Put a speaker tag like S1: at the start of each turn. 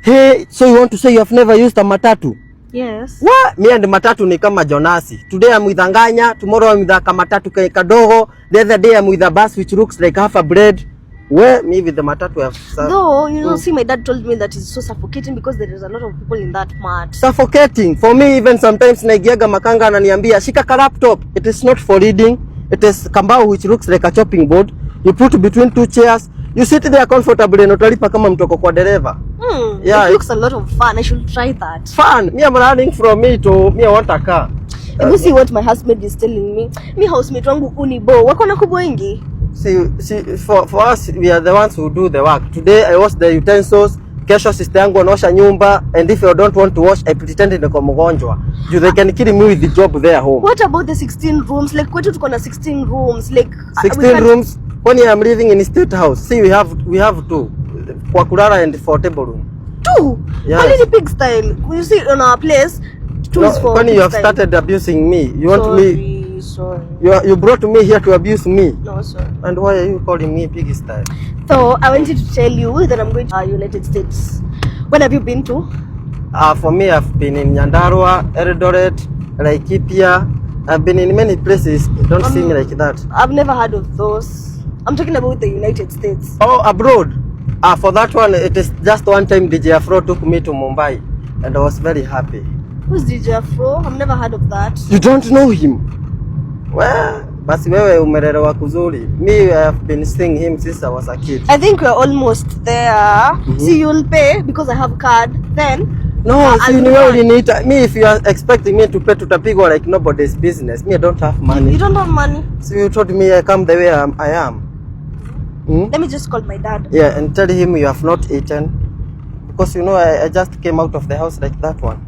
S1: Hey, so you want to say you have never used a matatu?
S2: Yes.
S1: What? Me and matatu ni kama Jonasi. Today I'm with Nganya, tomorrow I'm with a kamatatu kadogo, the other day I'm with a bus which looks like half a bread. Where me with the matatu have
S2: Though, see, my dad told me that it's so suffocating because there is a lot of people in that mat.
S1: Suffocating. For me, even sometimes naigiaga, makanga ananiambia, "Shika ka laptop." It is not for reading. It is kambao which looks like a chopping board. You put between two chairs. You sit there comfortably na utalipa kama mtoko kwa dereva.
S2: Yeah, it looks a lot of fun. I should try that.
S1: Fun. Me, I'm running from me to me, I want a car.
S2: Hebu see what my housemate is telling me. Mi housemate wangu unibo. Wako na kubwa wengi.
S1: See, for us, we are the ones who do the work. Today I wash the utensils. Kesho sister yangu anaosha nyumba, and if I don't want to wash, I pretend niko mgonjwa. You, they can kill me with the job there home.
S2: What about the 16 rooms? Like, kwetu tuko na 16 rooms. Like, we
S1: 16
S2: can't-
S1: rooms. Kwani I'm living in state house? See, we have two. Kwa kulala and for table room.
S2: Two.
S1: Yes.
S2: Kwani ni pig style? You see, on our place, two
S1: No,
S2: is for
S1: kwani
S2: pig
S1: you have
S2: style.
S1: Started abusing me. You want
S2: Sorry,
S1: me
S2: sorry.
S1: You brought me here to abuse me.
S2: No, sorry.
S1: And why are you calling me pig style?
S2: So I wanted to tell you that I'm going to United States. When have you been to?
S1: For me, I've been in Nyandarua, Eldoret, Laikipia. I've been in many places. Don't see me like that.
S2: I've never heard of those. I'm talking about the United States.
S1: Oh, abroad. For that one, it is just one time DJ Afro took me to Mumbai, and I was very happy.
S2: Who's DJ Afro? I've never heard of that.
S1: You don't know him? Well, basi wewe umelelewa kuzuri. Me, I have been seeing him since I was a kid.
S2: I think we're almost there. See, you'll pay because I have card. Then
S1: No, see,
S2: I'll
S1: ni wewe
S2: do.
S1: Uliniita. Me, if you are expecting me to pay, tutapigwa like nobody's business. Me, I don't have money.
S2: You don't have money.
S1: So you told me I come the way I am. I am.
S2: Let me just call my dad.
S1: Yeah, and tell him you have not eaten. Because I just came out of the house like that one.